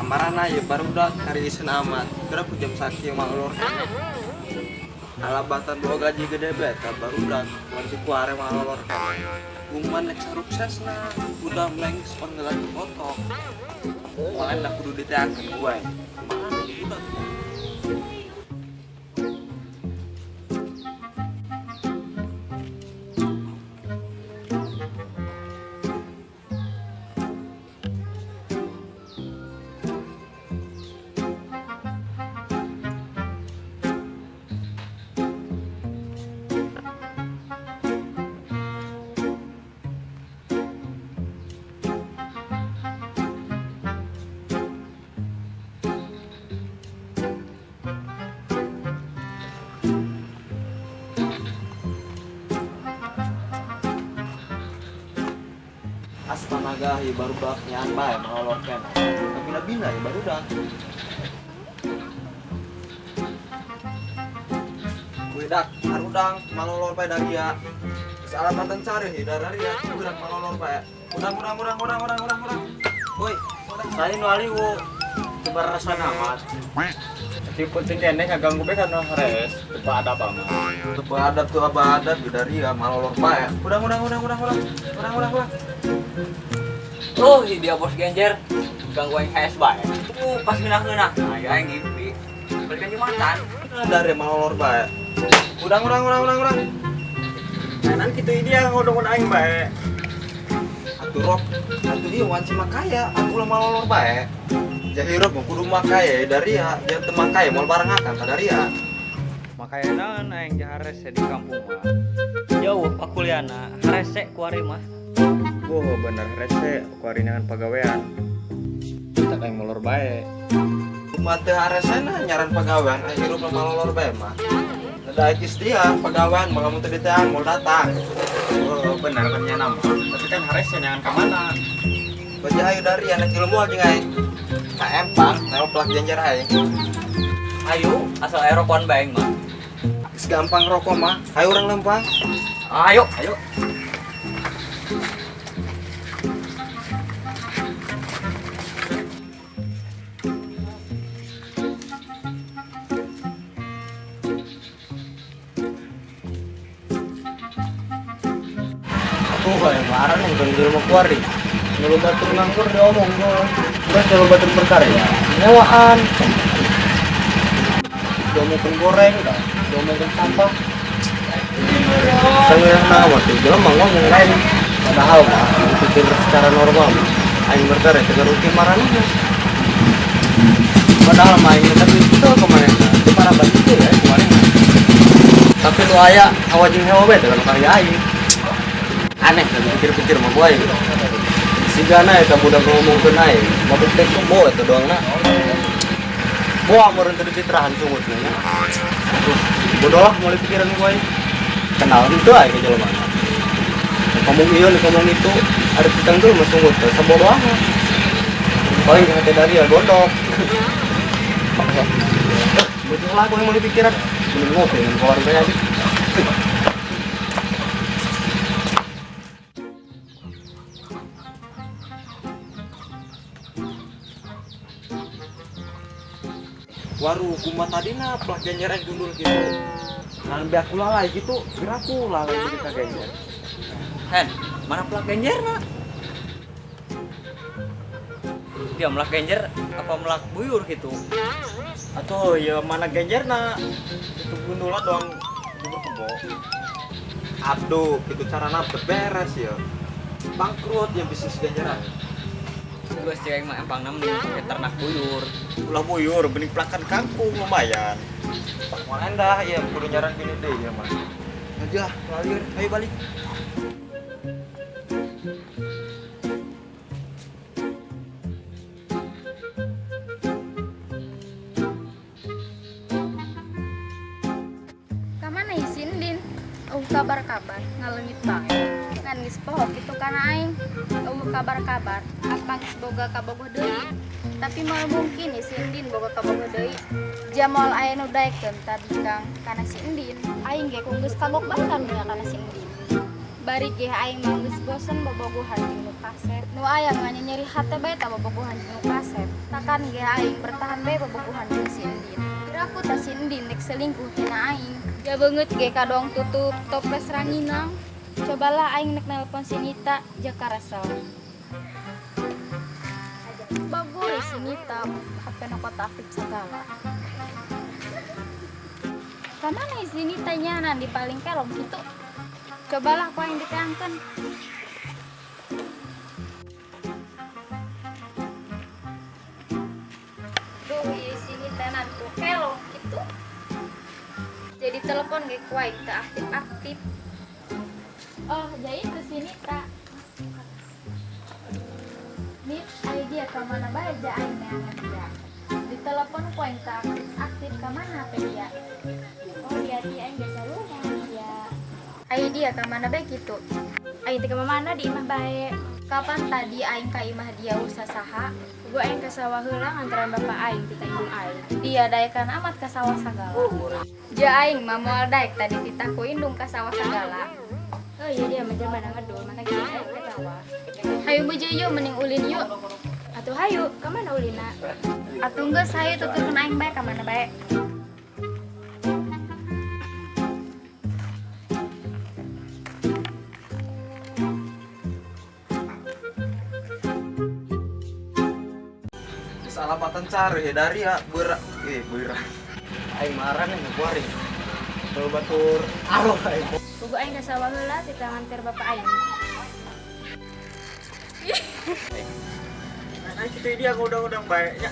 Kamarana ya barudak kariiseun amat. Geura ku jam sakieu malolor keneh. Alabatan bawa gaji gede bae ka barudak wanci ku are malolor keneh. Kuman nek saruksesna udah meleng panggelan kotok. Moal endah kudu diteangkeun ku aing. Kumaha budak? Astanaga ya barudak nyaan bae malolor keneh. Kabina-bina ya barudak. Budak harudang malolor bae daria. Geus alamatan cari ya daria budak malolor bae. Urang urang urang urang urang urang urang. Woi, saya nu aliwu. Coba rasana amat. Tapi penting keneh ngaganggu bae kana hares, teu adab amat. Teu adab tuh apa adab daria malolor bae. Urang urang urang urang urang. Urang urang urang. Oh, si dia bos genjer gangguan HS bae. Pas ngeunah-ngeunah. Nah, ya aing ngimpi. Balikan jumatan. Dari malolor bae. Urang urang urang urang urang. Kanan kitu dia ngodong aing bae. Atuh rok, atuh ieu wanci makaya, aku ulah malolor bae. Jahirup mah kudu makaya daria, jangan teu makaya moal barengakan ka daria. Makaya naon aing jaharese di kampung mah. Jauh pakuliana, harese ku ari mah. Wah, bener rese, ku ari neangan pagawean. Kita kayak molor bae. Kumaha teu haresena nyaran pagawean, aing hirup mah malolor bae mah. Da geus dia pagawean mah lamun teu diteang moal datang. Oh, bener kan nya nama. Tapi kan harese neangan ka mana? Baja ayo dari anak ilmu jeung aing. Ka empang, newel plak genjer aing. Ayo, asal aya rokokan bae aing mah. Geus gampang rokok mah, ayo urang lempang. Ayo, ayo. Tuh, yang marah nih, bukan jelema keluar nih. Nyelu batur nganggur diomong gua. Terus nyelu batur berkarya, nyewaan. Diomongin goreng, dah. Diomongin sampah. Sangat nama tuh, jelema ngomong lain. Padahal mah, dipikir secara normal, aing berkarya tegar rugi marah nih. Padahal mah aing tapi itu kemarin, itu parah banget itu ya kemarin. Tapi lu aya hawa jeung hewa bae dengan karya aing. Aneh kan pikir-pikir mah boy. Sigana eta budak ngomongkeun aing, mabuk teh kebo eta doangna. Boa meureun teu dicitrahan sungut nya. Aduh, bodoh lah mulai pikiran gue. Kenal itu aing ke jelema. Ngomong ieu, ngomong itu, ada pitang tuh mah sungut teh sabodoh amat. Paling hati dari ya gondok. Bodoh lah gue mulai pikiran. Mending ngopi dengan keluarga aja. Waduh, kumaha tadina plak genjer aing gundul gitu. Nah, biar aku lalai gitu, biar aku lalai jadi ka genjer. Hen, mana plak genjerna? Dia melak genjer apa melak buyur gitu? Atuh, ya mana genjerna? Itu gundulna doang bubur kebo. Aduh, itu carana beberes ya. Bangkrut ya bisnis genjeran. Gue sih aing mah empang mending pakai ternak buyur. Ulah buyur, bening pelakan kangkung lumayan. Moal endah ya kudu nyaran gini deh ya mah. Aja, lalir, ayo balik. Kamana isin din? Kabar-kabar ngaleungit bae. Ngan geus poho kitu kana aing. Eueuh kabar-kabar apa geus boga kabogoh deui. Tapi moal mungkin si Endin boga kabogoh deui. Jamal aya nu daekeun tadi Kang kana si Endin. Aing ge geus kagok bae karunya kana si Endin. Bari ge aing mah geus bosen bobogohan jeung nu kasep. Nu aya nganyenyeri hate bae ta bobogohan jeung nu kasep. Tak Makan ge aing bertahan bae bobogohan jeung si Endin. Kira aku tah si Endin nek selingkuh tina aing. Ja beungeut ge kadong tutup toples ranginang. Cobalah aing nek nelpon si Nita ja karesel. Bagus si Nita, HP na kota aktif segala. Kamana si Nita nyanan di paling kelong gitu. Cobalah ku aing diteangkeun. Duh, ieu si Nita nan ku kelong gitu. Jadi telepon ge ku aing teu aktif-aktif. Oh, jadi itu si Nita. Nit, ayo dia ke mana bae ja aing neangan dia. Di telepon ku aing teu aktif-aktif ka mana HP dia? Oh, dia ti aing biasa lu neangan dia. Ayo dia ka mana bae kitu? Aing teh ka mana di imah bae. Kapan tadi aing ka imah dia usah saha? Gua aing ka sawah heula nganteran bapak aing tita indung aing. Dia daekan amat ka sawah sagala. Ja aing mah moal daek tadi titah ku indung ka sawah sagala. Oh iya dia mah jelema ngedul mata kieu aing ka sawah. Hayu bejo yuk mending ulin yuk. Atuh hayu, ka mana ulina? Atuh geus hayu tuturkeun aing bae ka mana bae. Geus alapatan cari ya dari ya berak berak. Aing marah nih kuari. Kalau batur aro aing. Bogo aing ka sawah heula tita nganter bapak aing. Nah, gitu dia ngudang-udang baiknya.